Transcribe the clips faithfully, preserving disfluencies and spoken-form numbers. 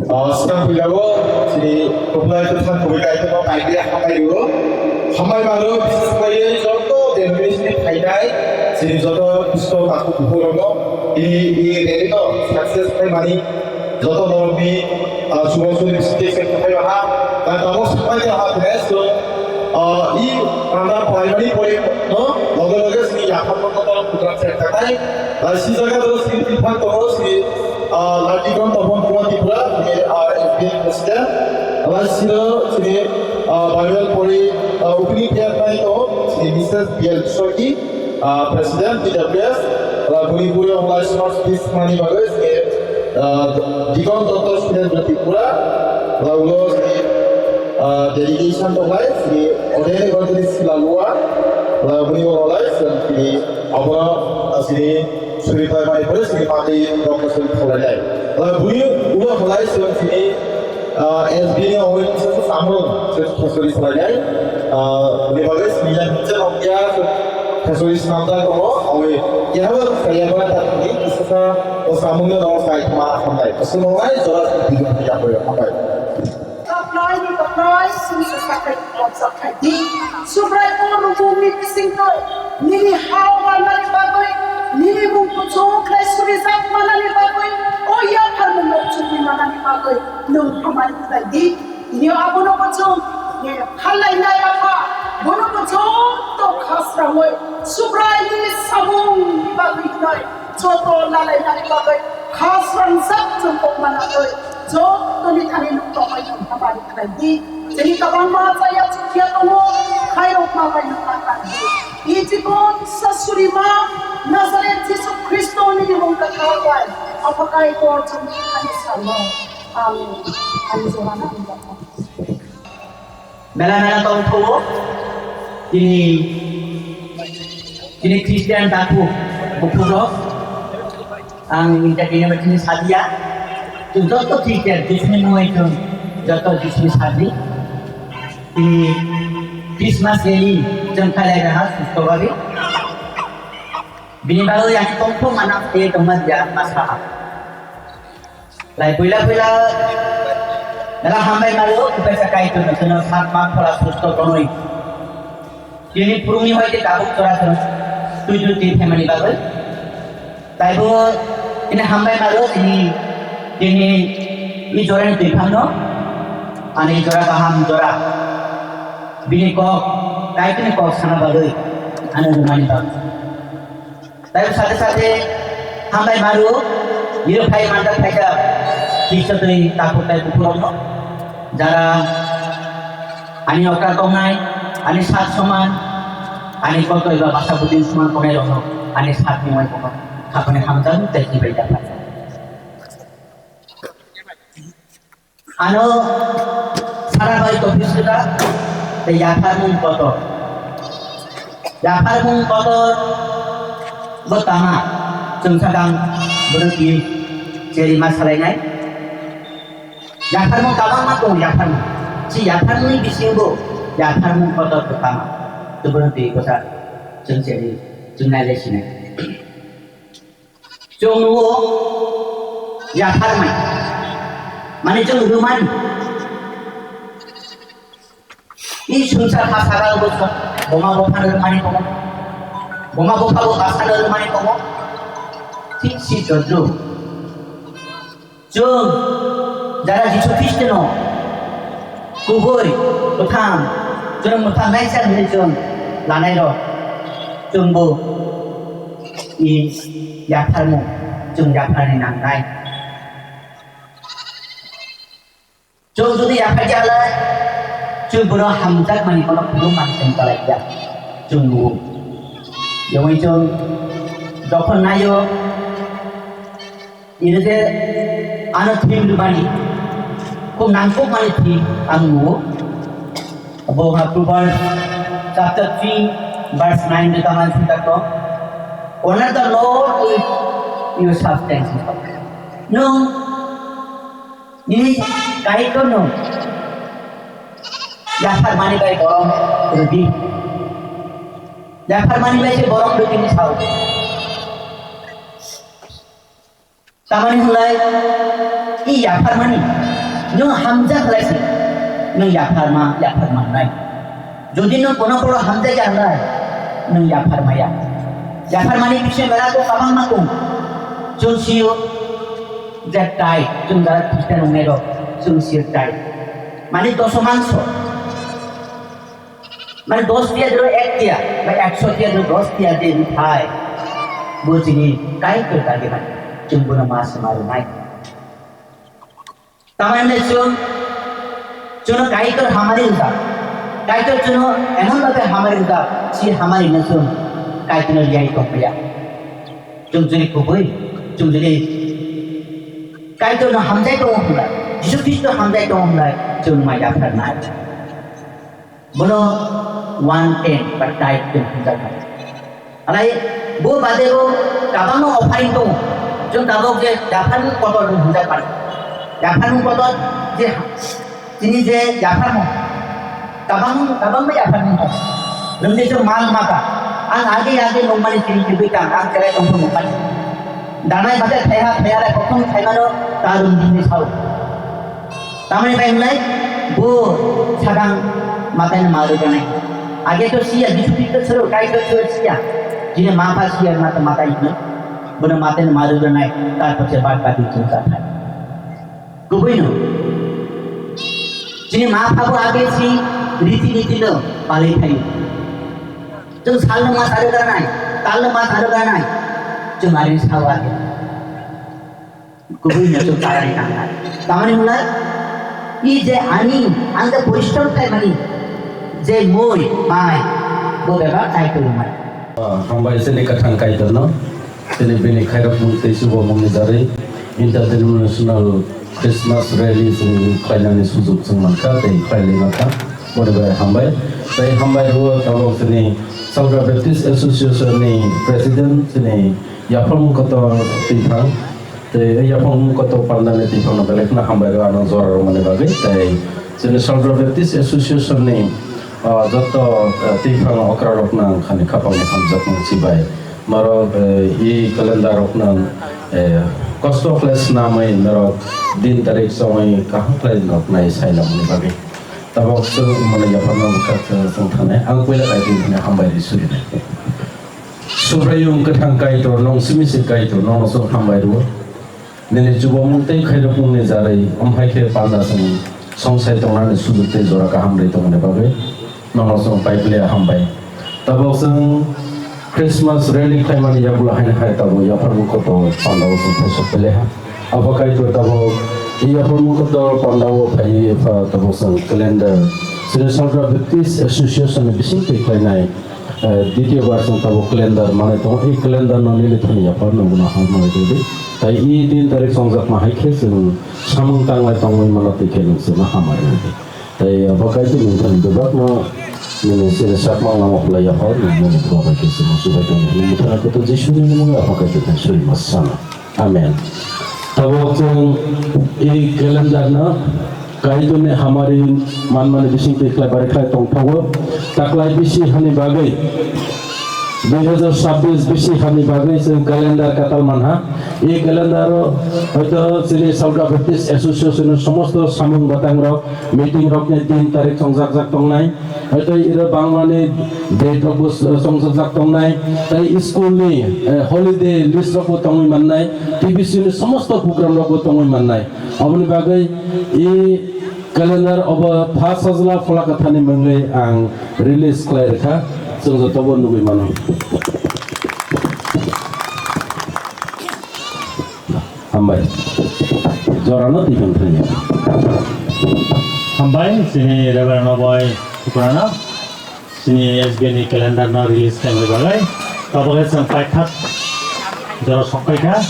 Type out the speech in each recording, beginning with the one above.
Ah, swkang puilao chini kwplai kwthang kubui Kaitorno paikhe hambai rwo. Hambai mano, bises khlaiwi joto denomination ni phainai chini joto Khristo takhuk bukhuk rokno tini i rally no success khlaimani joto norokni, ah, chubachu ni bisingtwi se kwthai baha. Tamo swkang ha dress rok, ah, i anda primary pori no loge loge chini yaphang no kotor program se khatai. Ah, si jaga do chini phang tongo chini Ah, Ladikon Topon Kumar Tripura, chini, ah, S B N president. Alai siro chini, ah, Bible pori, ah, opening prayer bai tongo, chini Missus B L Soki, ah, president, P W S. Alai buri buri alai smart speech mani bagwi chini, ah, Dikon Doctor Student Tripura. Alai ulo chini, ah, dedication tonglai, chini ordained evangelist Silalua. Alai buri alai chini abono, ah, chini Suri pai pai pore sini mati rok sini kholai lai. Bui ulo kholai sini, ah, S B ni oi sini samung sini khosori kholai lai. Ah, bui bagai sini yang hingcha rok ya khosori sinamda ko oi ya ba kaya ba ta ni kisa sa o samung no sai ma hambai. Sini oi jora sini ya ko hambai. Toknoi ni toknoi sini sakai kok sakai di. Subrai o rubung ni bising to nini hao manani bagwi, nini mung kuchuk lai surijak manani bagwi, o yapharmung no chukwi manani bagwi nwng hamari khlai di. Tini abono kuchuk ne khalai nai apha, bono kuchuk to khasrangwi Subrai nini samung ni bagwi hnoi. Joto lalai nani bagwi khasrangjak chwng kok manatwi jotoni thani nuk tongwi hamari khlai di. Chini kabangma chaya chukya tongo, khairokma bai nuk khlai di. I jibon sasurima Nazareth Jisu Khristo nini mung kwthar bai aphakai kor chwng thani salo. Amen. Ani jorana ang. Mela mela tong phuo, chini, chini Christian takhuk buphukrok, ang inta kini chini sadia, chwng joto Christian, Jisuni mungwi chwng joto Jisuni sadi, chini Christmas rally chwng khailai raha susto bhabe. Bini bagwi ang tongthok mana se tongma dia masa. Lai puila puila nala hambai mario, kupaisa Kaitorno, chwngno sak mak phola susto tonwi. Tini phurungni hoite tabuk chora chwng twi twi twi phaimani bagwi. Taibo tini hambai mario, tini, tini i jorani twi phangno, ani jora kaham jora. Bini kok, Kaitorni kok sana bagwi, ano rwmani bagwi. Tei sate sate hambai maru, biro phai manjak phaikha, Khristo twi takhuk tei bukhurokno, jara ani okra tongnai, ani sak soman, ani koto eba basa budin soman tongnairokno, ani sakni mai kono, khapani hamjak tei kibai da phaikha. Ano sara bai tophi sida tei yapharmung kotor. Yapharmung kotor bo tama chwng sakang bono twi cheri ma salainai. Yapharmung kabangma tongo yapharmung. Si yapharmungni bisingo yapharmung kotor bo tama. Tei bono twi bwsa chwng cheri chwng nai lai sinai. Chwng nugo yapharmani, mane chwng rwmani. I swngchar ha saka bo boma bopha no rwmani tongo, boma bopha bo basa no rwmani tongo, thik si jodro. Chwng jara Jisu Khristo no kubui, mwthang, chwng mwthang naisa hwnwi chwng lanai rok, chwng bo i yapharmung, chwng yapharni nangnai. Chwng jodi yaphar ya lai, chwng bono hamjak mani bono phulung mani chwng kalai ya, chwng nugo. Yongwi chwng jokhon naio, Ino je ano thim rwmani, khub nangkukmani thim ang nugo. Bo ha Proverbs chapter three verse nine rwkha man sita ko, "Honor the Lord with your substance." Nwng nini kaitorno yapharmani bai borom rwdi. Yapharmani bai se borom rwdi ni sao. Tamani hwnlai, i yapharmani, nwng hamjak khlai se, nwng yapharma, yapharma wngnai. Jodi nwng kono kono hamjakya hwnlai, nwng yapharmaya. Yapharmani bising bera ko kabangma tong. Chwng sio je tai, chwng jara Christian wngnai rok, chwng sio tai. Mani doso mangso. Mane dos tiya jero ek tiya, ba ekso tiya jero dos tiya je rithai, bo chini Kaitor dagi mane, chwng bono ma se ma rwnai. Tamani hwnle chwng, chwngno Kaitor hamari wngjak. Kaitor chwngno emon bhabe hamari wngjak, si hamari no chwng Kaitorno riyai tongmaya. Chwng jodi kubui, chwng jodi Kaitorno hamjai tongo hwnba, Jisu Khristo hamjai tongo hwnba, chwng ma yapharnai. Bono one tenth ba tithe hwnwi hwnjakha. Alai bo bade bo kabangma offering tongo. Chwng tabuk je yapharmung kotor hwnwi hwnjakha. Yapharmung kotor je chini je yapharmung kabang kabangma yapharmung tongo. Nwng je chwng mal mata, ang age age nungmani chini tibwi kang, ang cherai tongthok nungmani. Danai bade thaiha thaiha lai kothom thaimano ta rwng hwnwi sao. Tamoni bai hwnlai bo sakang matai no ma rwgranai. Age to siya, Jisu Khristo sero, Kaitor sero siya. Jini ma pha siya, ma to matai hwnwi. Bono matai no ma rwgranai, tarpor se bad baki chwng cha thai. Kubui no. Jini ma pha bo age si riti niti no palai thai. Chwng sal no ma sa rwgranai, tal no ma sa rwgranai. Chwng ari sao age. Kubui no chwng tarani tangnai. Tamani hwnlai, i je ani, ang je porishrom khlaimani, je mui, mai, bo bebak tai kwrwngmani. Ah, hambai chini kwthang Kaitorno, chini bini khairokmung tei chubamungni jarwi interdenominational Christmas rally chwng khlainani sujuk chwng mankha tei khlailai mankha. Boni bai hambai. Tei hambai rwo tabok chini Salka Baptist Association ni President chini Yapharmung Kotor Twiphang. Tei yaphang kotor pandani twiphangno belai kheno hambai rw ano jora rwmani bagwi. Tei chini Salka Baptist Association ni, ah, joto, ah, twiphang okra rokno ang khani khapangni hamjakmung chibai. Norok, eh, i calendar rokno, eh, kosto khlai swnamwi norok din tarik chongwi kaham khlai norok nai sai lamani bagwi. Tabok chwng mwnwi yapharno bwkha chwng thangnai. Ang puila kaitor phano hambai rw surinai. Subraiyung kwthang Kaitor, nwng simi se Kaitor, nono chwng hambai rwo. Nini chubamung tei khairokmungni jarwi, omo hai khe panda chwng songsai tongnani sujuk tei jora kaham rwi tongmani bagwi nono chwng pai piliya hambai. Tabok chwng Christmas rally khlaimani yagulo haino hai tabok yapharmung kotor pandao chwng thaisok piliha. Abo Kaitor tabok yapharmung kotor pandao phaiwi epha tabok chwng calendar Sri Salka Baptist Association ni bising twi khlainai. Eh, ditiyo bar chwng tabuk calendar manwi tongo, i calendar no nini thani yaphar nungno hamari rwdi. Tai i tin tarik chongjakma hai khe chwng samung tanglai tongwi mano twi khe nwng chwngno hamari rwdi. Tai abo Kaitor nini thani bebakno nini chini sakmang lama phlai yaphar nungno nini bwkha bai khe chwngno chubai tongwi nini thani kotor Jisuni mungwi abo Kaitor thani suri ma sana. Amen. Tabuk chwng i calendar no Kaitorni hamari manmani bising twi khlai bari khlai tongthogo. Taklai bisi hani bagwi dui hajar sabbish bisi hani bagwi chwng calendar katal manha. I calendar o hoito chini Salka Baptist Association ni somosto samung batangrok, meeting rokni din tarik chongjak jak tongnai. Hoito iro bangmani date rokbo chongjak jak tongnai. Tei school ni, eh, holiday list rokbo tongwi mannai. T B C ni somosto program rokbo tongwi mannai. Aboni bagwi i calendar obo Pha Sajla Phola Kwtharni mungwi ang release khlai rwkha, chwng jotobo nugwi mano. Hambai. Jorano twi thang thangya. Hambai, chini Reverend Oboi Tripurano. Chini S B ni calendar no release khlaimani bagwi. Tabuk khe chwng paithak jora sokphaikha.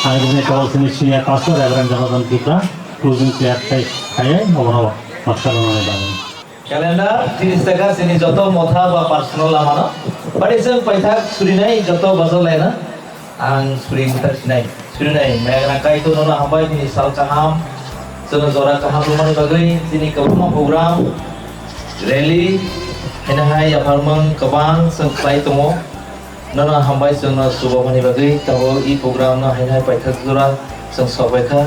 Ang bini tabuk chini senior pastor Reverend Jonathan Tripura closing prayer khai, khaiwi obono baksa rwnani bagwi. Calendar tiris taka chini joto motha ba personal lamano. Bade chwng paithak surinai joto bajak laina. Ang suri muthak sinai, surinai, maya gwnang Kaitor nono hambai nini sal kaham, chwngno jora kaham rwmani bagwi chini kwbangma program, rally, haino hai yapharmung kwbang chwng khlai tongo. Nono hambai chwngno chubamani bagwi, tabuk i program no haino hai paithak jora Chwng sok bai kha,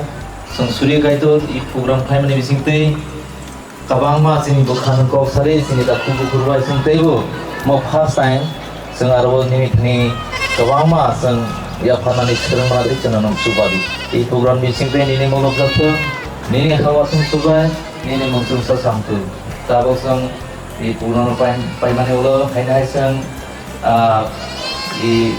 chwng suri Kaitor i program khlaimani bising twi kwbangma chini bwkha nwng kok sari chini dakhu bukhuk bai chwng teibo mo first time chwng aro nini thani kwbangma chwng yapharnani swrwngma twi chwngno nwng chuba di. I program bising twi nini mung nukjak thung, nini hawa chwng chubai, nini mung chwng sa samtwi. Tabuk chwng i program pai-, paimani ulo haino hai chwng, ah, i,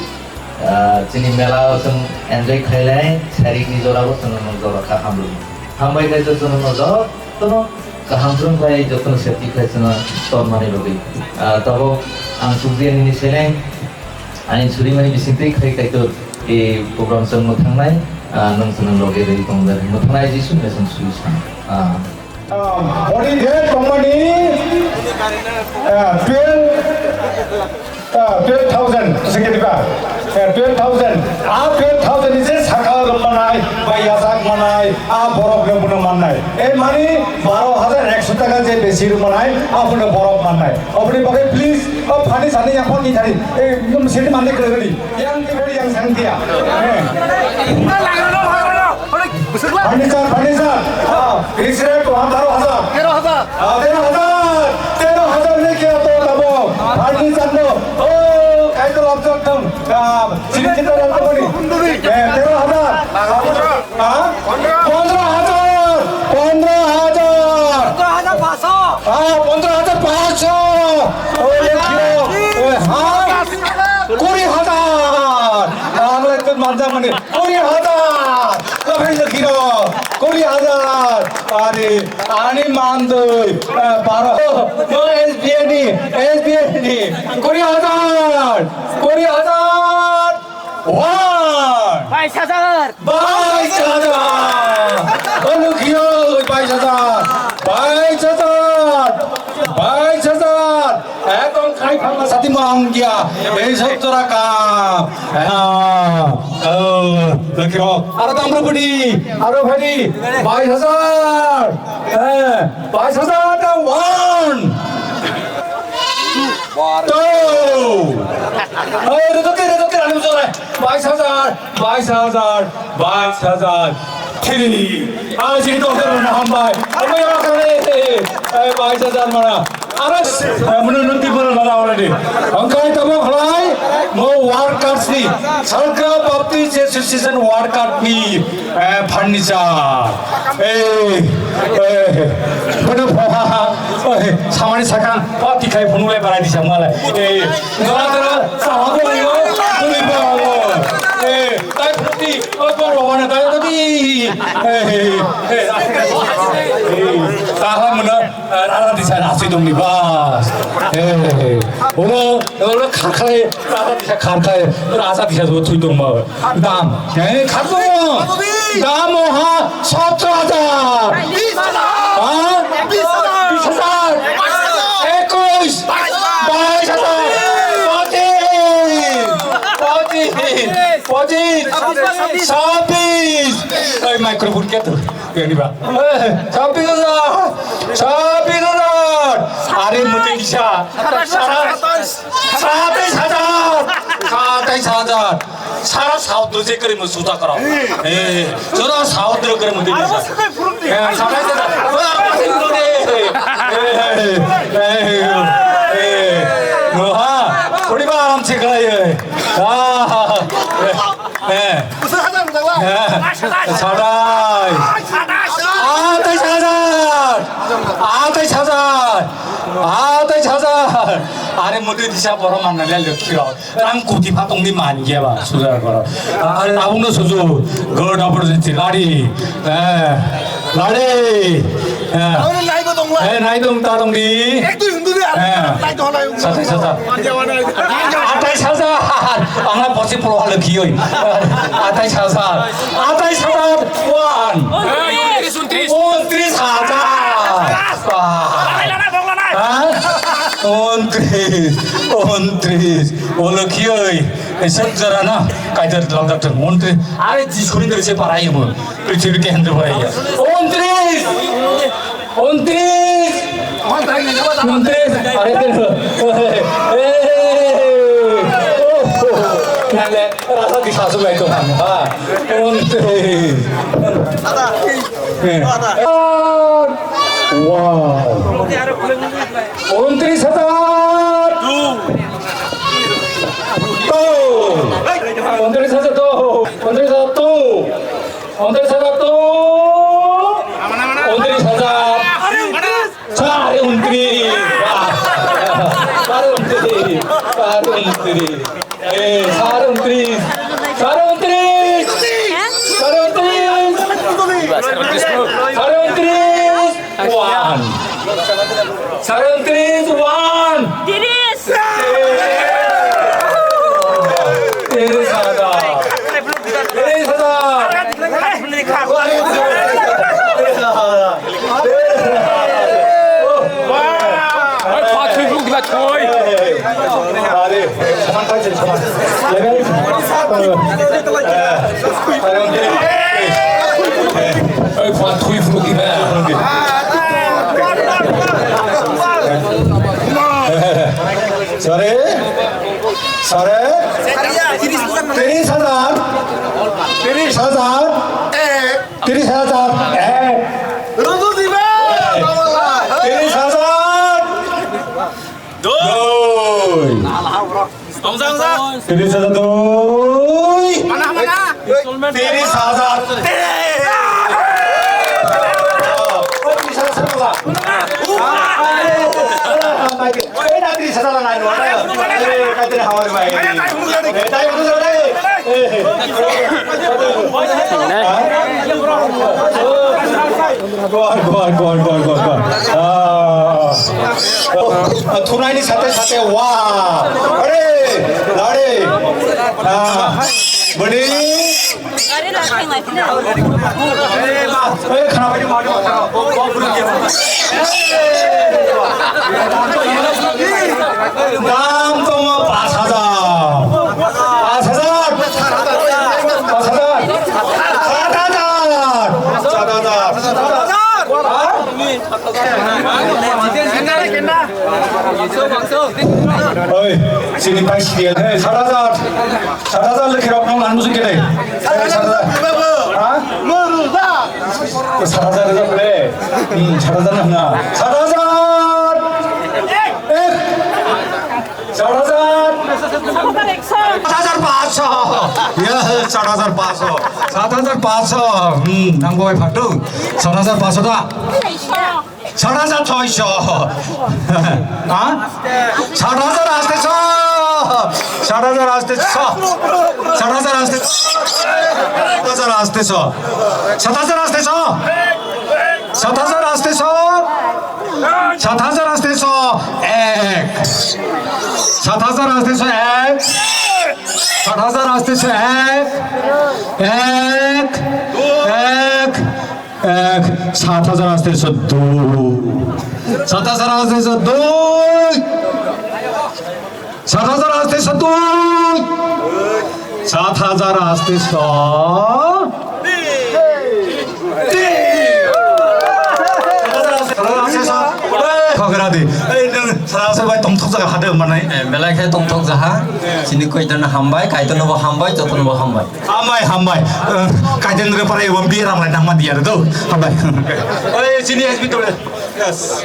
ah, chini mela o chwng enjoy khlailai, sari ni jora bo chwng no jora kha hamrwng. Hambai khe chwng no jotono kaham chwng khlai, jotono safety khlai chwng no tor mani bagwi. Ah, tabuk ang chukjani ni seleng, ani suri mani bising twi khai Kaitor i program chwng mwthangnai, ah, nwng chwng no loge rwi tong da. Mwthangnai Jisu ni chwng suri san. Ah. Um, body weight company, uh, twelve, uh, twelve thousand, se khe diba? Uh, twelve thousand. A twelve thousand ni je sakha rok manai, bai yasak manai, a borok no bono mannai. E mani baro hajar ekso taka je besi rok manai, a bono borok mannai. Oboni bagwi please, o phani sani yang phone ni thari. E, num sini mandi kere ni. Yang ke beri yang sang dia. Eh. Furniture, furniture. Ah, fixed rate to baro hajar. Tero hajar. Ah, tero hajar. Tero hajar ne kya to tabo. Furniture no. Oh, kai to lobjak dong. Ah, sini kita lobjak ni. Eh, tero hajar. Ah, pondro hajar. Pondro hajar. Pondro hajar paso. Ah, pondro hajar paso. Oh, ye kyo. Eh, ha? Kuri hajar. Ang lai tu manjak mani. Kuri hajar. Kuri hajar. Kuri hajar. Ani, ani mandoi. Eh, baro. No S B I ni. S B I ni. Kuri hajar. Kuri hajar. One. Bais hajar. Bais hajar. Olo kyo, bais hajar. Bais hajar. Bais hajar. Ekdom khai phangma sati ma ong gya. Ei sob jora kam. Ah, oh, lagi ro. Aro tamro budi. Aro bhai. Bais hajar. Eh, bais hajar ta one. Two. Ei, redo ke, redo ke, ani jora. Bais hajar. Bais hajar, bais hajar. Three. Ah, sini doktor mana hambai. Hambai apa kali? Eh, bais hajar mana? Aras, eh, menurut nanti mana mana already. Angkai tabo khlai, mo workers ni. Salka Baptist Association worker ni, eh, furniture. Eh, eh, mana pha, eh, samani sakang, pati khai phunule barai di samale. Eh, Dora dora, saha bo ayo, buri bo ayo. Eh, tai phuti, oi bo rogo na tai tadi. Eh, eh, eh, saha mana, eh, rara di sana asui dong ni bas. Eh, oro, oro khakhai, rara di sana khakhai, rara di sana thui dong ma. Dam, eh, khato. Dam oha, সতেরো হাজার. বিশ হাজার. হ্যাঁ? বিশ হাজার. বিশ হাজার. একুশ. বাইশ হাজার. বাইশ হাজার. পঁচিশ. পঁচিশ. পঁচিশ. ছাব্বিশ. এই মাইক্রোফোন কে তো? ছাব্বিশ হাজার. ছাব্বিশ হাজার. আরে, মুতে দিশা. সাতাশ হাজার. সাতাশ হাজার. সাতাশ হাজার. Sara saudro je kare mo suta karo. Eh, sara saudro kare mo dini sa. Eh, sara saudro. Eh, eh, eh, no ha. Thodi ba aram se kara ye. Ah, eh, eh. Sadai. Atai sadar. Atai sadar. Atai sadar. Are mo dini sa boro manna le lokiro. Rang kuti pha tongdi man gya ba, suja koro. Are tabuk no suju, good opportunity, lari, eh, lari, eh. Aro nai bo tongla. Eh, nai dong ta tongdi. Ek dui hundu de, eh, nai dong, nai dong. Satai sasa. Atai sasa. Angla posi polo hale khiyoi. Atai sasa. Atai sasa. One. Untris, untris. Untris hajar. Ah. Hah? Untris, untris. Olo khiyoi, esok jora na, kaidar lamdar ter untris. Are Jisuni dere se parai mo. Prithibi ke hendre parai ya. Untris! Untris! Untris! Are ter. Eh, eh, eh, eh. Oh, oh. Nale, rasa di sasu lai to, ha. Untris. Wow. Untris hajar. To. Untris hajar to. Untris hajar to. Untris hajar to. Untris hajar. Sare untris. Sare untris. Sare untris. Eh, sare untris. Sare untris. Sare untris. Sare untris. One. Sare untris. One. Tiris. Tiris hajar. Tiris hajar. Oi, thwa thui phuluk diba, thoi. Are, saman thai se saman. Level. Oi, thwa thui phuluk diba. Sare, sare. Tiris hajar. Tiris hajar. Tiris hajar. Eh. Rundu diba. Tiris hajar. Doi. Doi. Ongsa, ongsa. Tiris hajar doi. Mana, mana? Tiris hajar. Tiris. Oh, tiris hajar satu lah. Ah, ah, ah, ah, ah. Eh, na tiris hajar lang anu. Eh, kaitor hawar bai. Eh, tai udah sudah. Eh. Go on, go on, go on, go on, go on, go on. Ah. Oh, thunai ni sate sate, wah. Are, lare. Ah. Bani. Are, lare, lare. Eh, khana bani, bani, bani. Dam tongo pash hajar. Pash hajar. Pash hajar. Sat hajar. Sat hajar. Oi, sini pash dia. Eh, sat hajar. Sat hajar lekhi rok nang lan musu kene. Eh, sat hajar. Ha? Sat hajar rijak le. Hmm, sat hajar na, na. Sat hajar. Eh. Sat hajar. Sat hajar pash. Ya, sat hajar pash. Sat hajar pash. Hmm, nang bai phatu. Sat hajar pash da. Sat hajar soisho. Ha? Sat hajar asteso. Sat hajar asteso. Sat hajar asteso. Sat hajar asteso. Sat hajar asteso. Sat hajar asteso. Sat hajar asteso. Ek. Sat hajar asteso ek. Sat hajar asteso ek. Ek. Ek. Ek, sat hajar asteso dui. Sat hajar asteso dui. Sat hajar asteso dui. Sat hajar asteso. Khogra di. Ei, nang sara sabai tongthok jaga hade manai. Eh, belai khe tongthok jaha. Sini koitorno hambai, kaitorno bo hambai, jotono bo hambai. Hambai, hambai. Eh, kaidendra para ewang biram lai nangma diya do. Hambai. Oi, sini S B tole. Yes.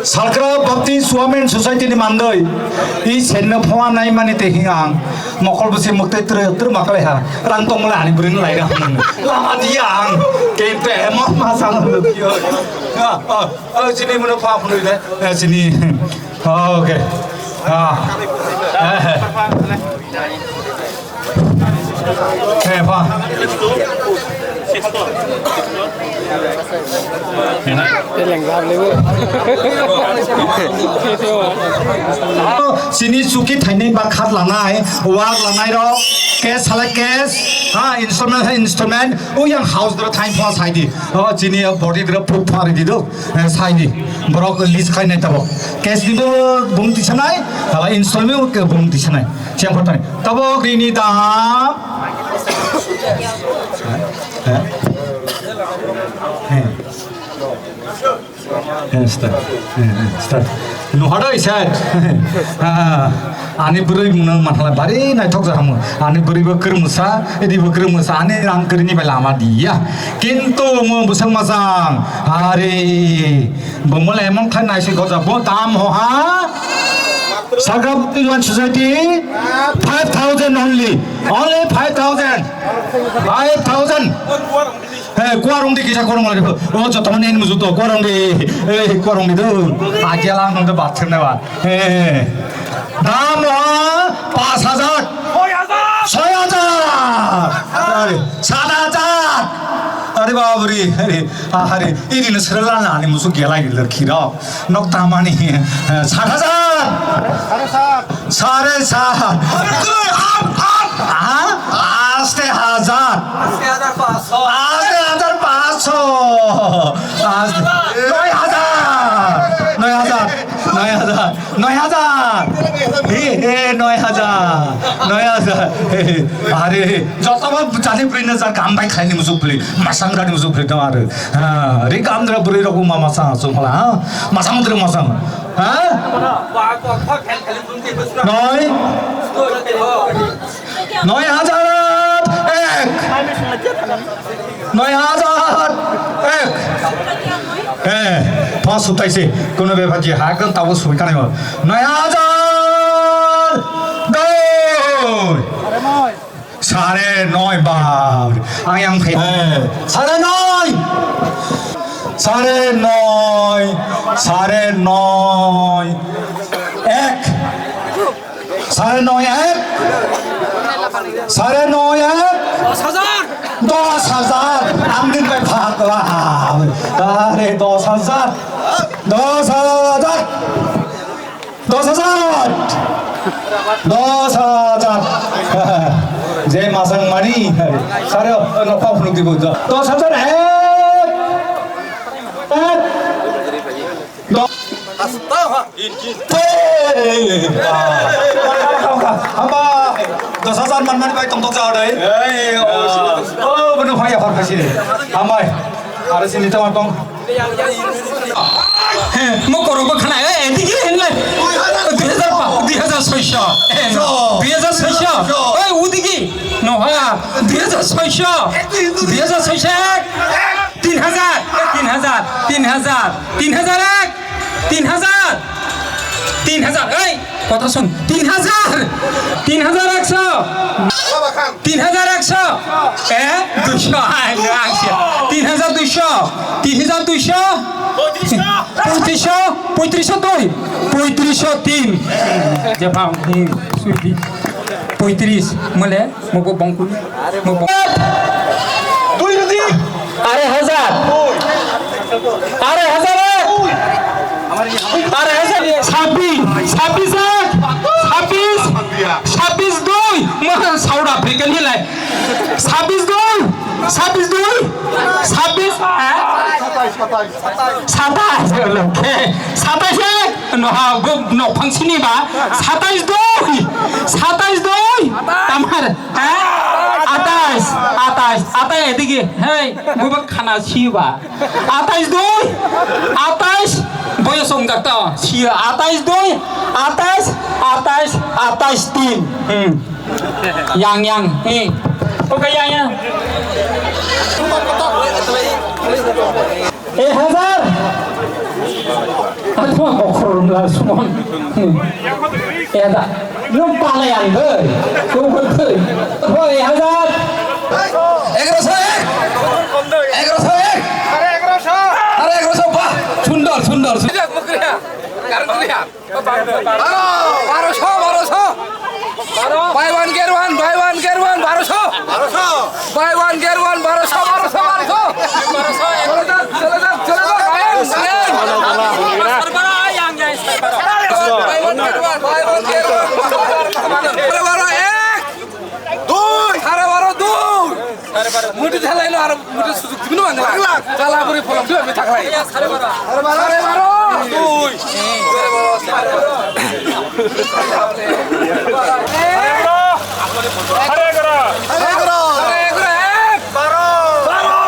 Salkra Baptist Women Society ni mandoi. I senno phone nai mani te hingang. Mokol bwse muktai tre, tre makalai ha. Rang tong mala ani bwrwini lai rang. Lama diya ang. Kempe mo ma sang lo diyo. Ah, ah, ah, sini muno phone phone le. Eh, sini. Okay. Ah. Eh. Eh, pa. Sini chuki thainai ba khat lanai, wak lanai rok, cash sala cash, ha, installment ha installment, o yang house dra thain pha sai di. O chini body dra proof pha ri di do. Eh, sai di. Borok list khai nai tabo. Cash ni bo bung tisanai, hala installment bo bung tisanai. Siang kotor. Tabok rini dam. Eh? Eh. Eh, start. Eh, eh, start. Nuhadai side. Ah, ani bwrwi mungno manhala bari naithok jahamu. Ani bwrwi bo kwrwngsa, edi bo kwrwngsa, ani rang kwrwini bai lama diya. Kintu mo bwswk majang. Are, bo mole emon khai naisi goja bo dam ho ha. Saga Bhakti Society, five thousand only. Only five thousand. Five thousand. He, kuarung di kisa kuarung lagi. Oh, joto mani ini musuh to kuarung di. Eh, kuarung di tu. Aja lang nunggu bathroom na ba. He. Dam ha, pas hajar. Soi hajar. Are, sat hajar. Are baba re, are, are, ini na serala na ni musuh gela gila kira. Nok tamani, eh, sat hajar. Sare sat. Aste hajar. Aste hajar paso. Aste hajar paso. Aste. Noi hajar. Noi hajar. Noi hajar. Noi hajar. He, he, noi hajar. Noi hajar. He, he. Are, joto ba jani bwrwi na ja kam bai khaini musuh bwrwi. Masang gani musuh bwrwi dong are. Ha, ri gamdra bwrwi rok ma masang asung phala, ha? Masang bwrwi masang. Ha? Noi? Noi hajar ek. Noi hajar ek. Eh, pas sutai se. Kono bepar ji ha kan tawo sui kanai. Noi hajar doi. Sare noi bab. Ang yang phai. Eh, sare noi. Sare noi. Sare noi. Ek. Sare noi ek. Sare noi ek. Dos hajar. Dos hajar. Ang din pai phak la. Are dos hajar. Dos hajar. Dos hajar! Dos hajar! Je masang mani, sare, no, pau phunuk dibo. Dos hajar ek! Ek! Dos. Hey! Hamba, dos hajar man mani bai tong tong jao dai. Hey, oh, oh, bener phai ya phar kasi. Hambai. Ada sini tong tong. He, mo korokbo khana, eh, edigi hinle. Dui hajar pa, dui hajar soisho. Eh, no, dui hajar soisho. Oi, udigi. No, ha, dui hajar soisho. Dui hajar soisho ek. Tin hajar, eh, tin hajar, tin hajar, tin hajar ek. Tin hajar. Tin hajar, ei, kotho song? Tin hajar! Tin hajar eksho! Tin hajar eksho! Eh, duisho, ai, ai, tin hajar duisho! Tin hajar duisho! Poitrisho! Poitrisho dui! Poitrisho tin! Jepang, hmm, suidi. Poitris, mole? Mugo bongkul. Mugo. Dui rudi. Arai hajar. Arai hajar ek. Arai hajar. Sabbish. Sabbish ek. Sabbish. Sabbish dui. Mah South Africa ni lai. Sabbish dui. Sabbish dui. Sabbish. Eh? Satais, okay. Satais ek. No, ha, bo, no, phangsini ba. Satais dui. Satais dui. Tamar. Ha? Atais, atais, atais, edigi. Hei, bubo khana siba. Atais dui, atais, boyo song jakta. Siya, atais dui, atais, atais, atais tin. Hmm. Yang, yang, eh. Oke, yang, yang. Ek hajar. Athma bokhorumla sumon. Eda. Nung palai ang doi. Kung kung doi. Bo ek hajar. Egaroso ek. Egaroso ek. Are egaroso. Are egaroso, bah. Sundor, sundor, sundor. Baro, baroso. Buy one, get one, buy one, get one, baroso. Buy one, get one, baroso, baroso, baroso. Chale ja, chale ja, chale ja, Ryan, Ryan. Buy one, get one, buy one, get one. Sare baro ek. Dui. Sare baro dui. Muti thalai no aro muti sujug dibino bangla. Bangla. Chala buri pholom dui ami thaklai. Sare baro. Sare baro. Dui. Sare baro. Sare baro. Sare baro. Ek. Baro. Baro.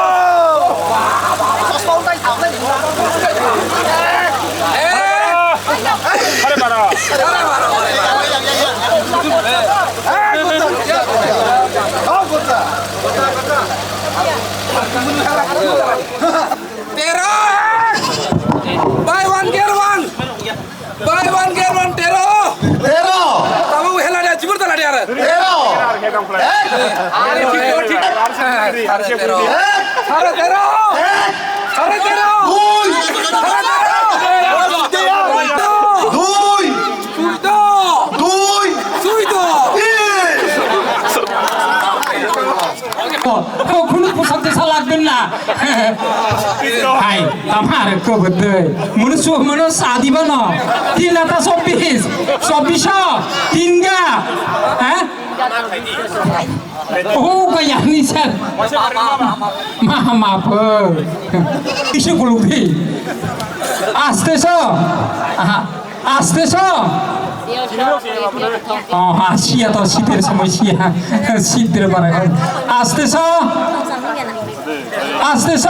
সাড়ে তেরো। সাড়ে তেরো। সাড়ে তেরো। দুই। সাড়ে তেরো। দুই। চৌদ্দ। দুই। চৌদ্দ। তিন। ও, ও, কোনো পোশাক টোশাক লাগবেন না। ভাই, আমার কবুতর। মনে সু-, মনে সাদিবা না। তিন আটা চব্বিশ। চব্বিশ, তিন গা। হ্যাঁ? ও, কই আপনি স্যার? মা, মা, পো। কিসে গুলুকি? আসতেছ? আহা, আসতেছ? ও, হ্যাঁ, শিয়া তো শীতের সময় শিয়া। শীতের পরে। আসতেছ? আসতেছ?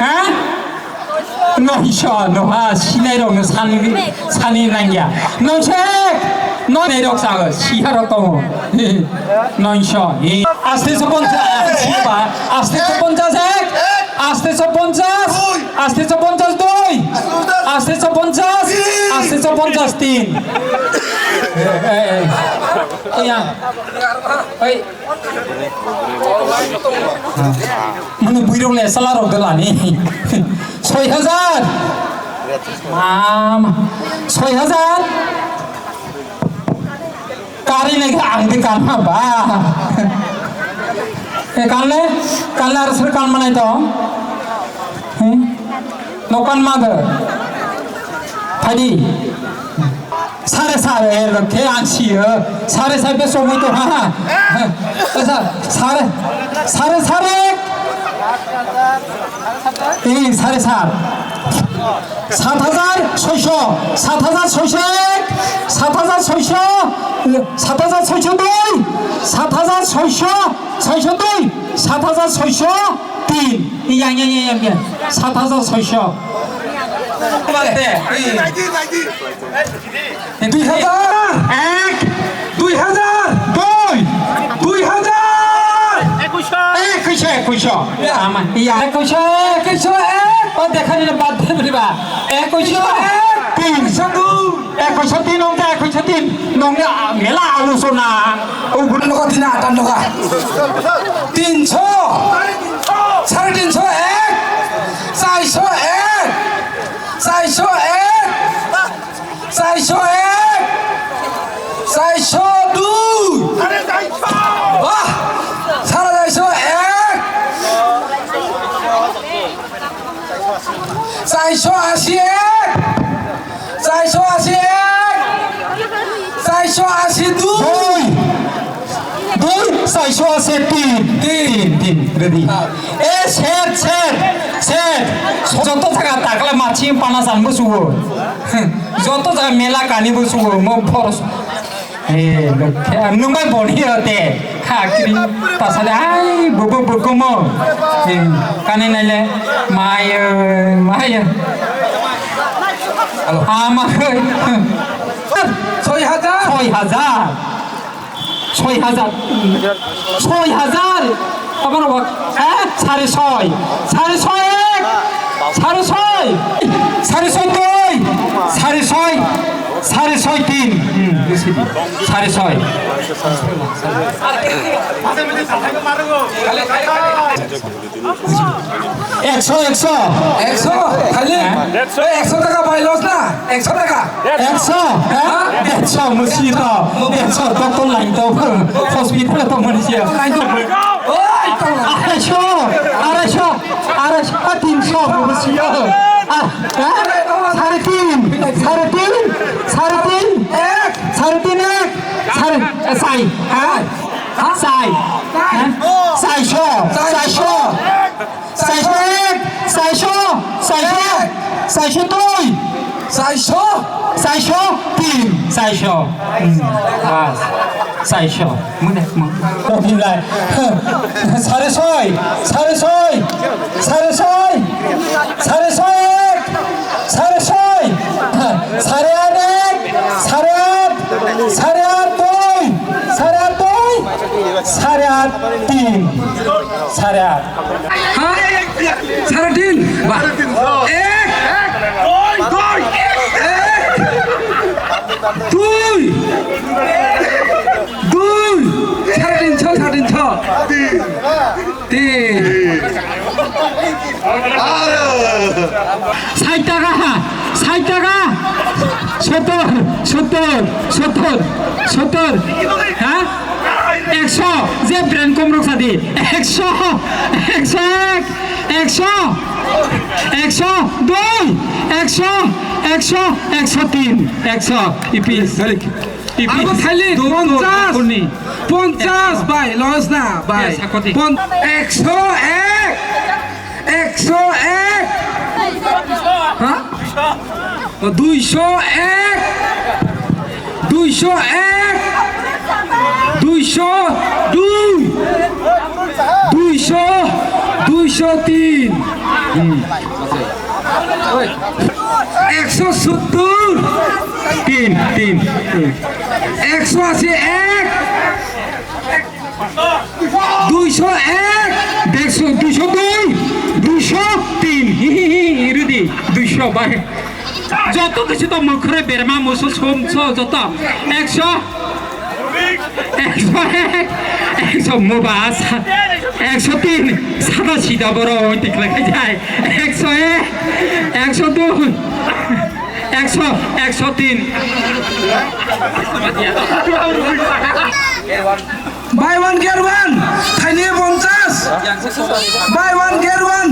হ্যাঁ? Noisho, noha, sinai rok no sani, sani nangya. Noisho ek, no nei rok sago, siha rok tongo. Noisho, e, aste so ponchas, siba, aste so ponchas ek, aste so ponchas, aste so ponchas dui, aste so ponchas, aste so ponchas tin. Eh, eh, eh. Oya, oi. Mano buirok le sala rok de lani. Soi hajar. Mam. Soi hajar. Kari nai kha ang de kan ma ba. E kan le, kan le ar sir kan manai to. Hmm? Nokan mother. Phaidi. Sare sare, eh, khe ang siyo. Sare sare be somoi to ha. Esa, sare, sare sare. Eh, sare sar. Sat hajar soisho, sat hajar soisho ek, sat hajar soisho, sat hajar soisho dui, sat hajar soisho, soisho dui, sat hajar soisho. Tin, iya, iya, iya, iya, iya. Sat hajar soisho. Bade, dui hajar ek, dui hajar dui, dui hajar ekuisho, ekuisho. Ama, iya, ekuisho, ekuisho ek. O, dekha ni bad de bri ba. Ekuisho ek, tin. Ekuisho dui. Ekuisho tin, nong ta ekuisho tin, nong ya mela alu sona. Ugun nogo tin atan noga. Tinsho, sare tinsho ek, chaisho ek, chaisho ek, chaisho ek, chaisho dui. Wah, sare chaisho ek. Chaisho ashi ek, chaisho ashi ek, chaisho ashi dui. Dui, dui, chaisho ashi tin. Tin, tin, ready. E, set, set, set. Joto jaga takle machi pana san bo sugo. Joto jaga mela kani bo sugo, mo boros. Eh, nung bai boni yo te. Ha, kiri pasal ai, bubu bukumo. Eh, kani nai le, mayo, mayo. Ama, soi hajar. Soi hajar. Soi hajar. Soi hajar. Tamar wak, eh, sare soi. Sare soi ek. Sare soi. Sare soi dui. Sare soi. Sare soi tin. Hmm, sare soi. Ekso, ekso. Ekso, khali? Hah? Ekso. Ei, ekso taka bai los na? Ekso taka. Ekso, ha? Ekso, musi to. Ekso, doktor lain to. Hospital to manusia. Lain to. Oi, to. Araisho, araisho, araisho, ah, tinsho, musi to. Ah, ha? Sare tin, sare tin, sare tin. Ek. Sare tin ek. Sare, eh, sai, ha? Ha? Sai. Ha? Saisho, saisho. Saisho ek, saisho, saisho, saisho dui. Saisho? Saisho tin, saisho. Hmm, bas. Saisho. Mune, mune. Kothin lai. Sare soi, sare soi, sare soi, sare soi ek, sare soi, sare at ek, sare at, sare at dui, sare at dui, sare at tin, sare at. Ha? Sare tin. Ba. Ek. Dui. Ek. Dui. Dui. তিন। তিন। আরো। ষাট টাকা, ষাট টাকা। সত্তর, সত্তর, সত্তর, সত্তর। হ্যাঁ? একশো, যে ব্র্যান্ড কম রোগ সাথী। একশো, একশো এক, একশো, একশো দুই, একশো, একশো, একশো তিন, একশো। ইপি। ইপি। আরো থাইলে দৌড়, দৌড়, পঞ্চাশ। দৌড় নি। পঞ্চাশ ভাই, লস না ভাই। এ, সাক্ষী। পন-, একশো এক, একশো এক। হ্যাঁ? ও, দুইশো এক, দুইশো এক, দুইশো দুই, দুইশো, দুইশো তিন। হুম। একশো সত্তর। তিন, তিন, তিন। একশো আশি এক। দুইশো এক। দেড়শো, দুইশো দুই। দুইশো তিন। হি, হি, হি, হি, রুদি। দুইশো ভাই। যত কিছু তো মুখরে বেরমা মুসু সোম ছ যত। একশো। একশো এক, একশো মোবাস, একশো তিন, সাদা সিধা বড় ওই টিকলা খাই যায়, একশো এক, একশো দুই, একশো, একশো তিন। Buy one get one, thaini ponchas. Buy one get one.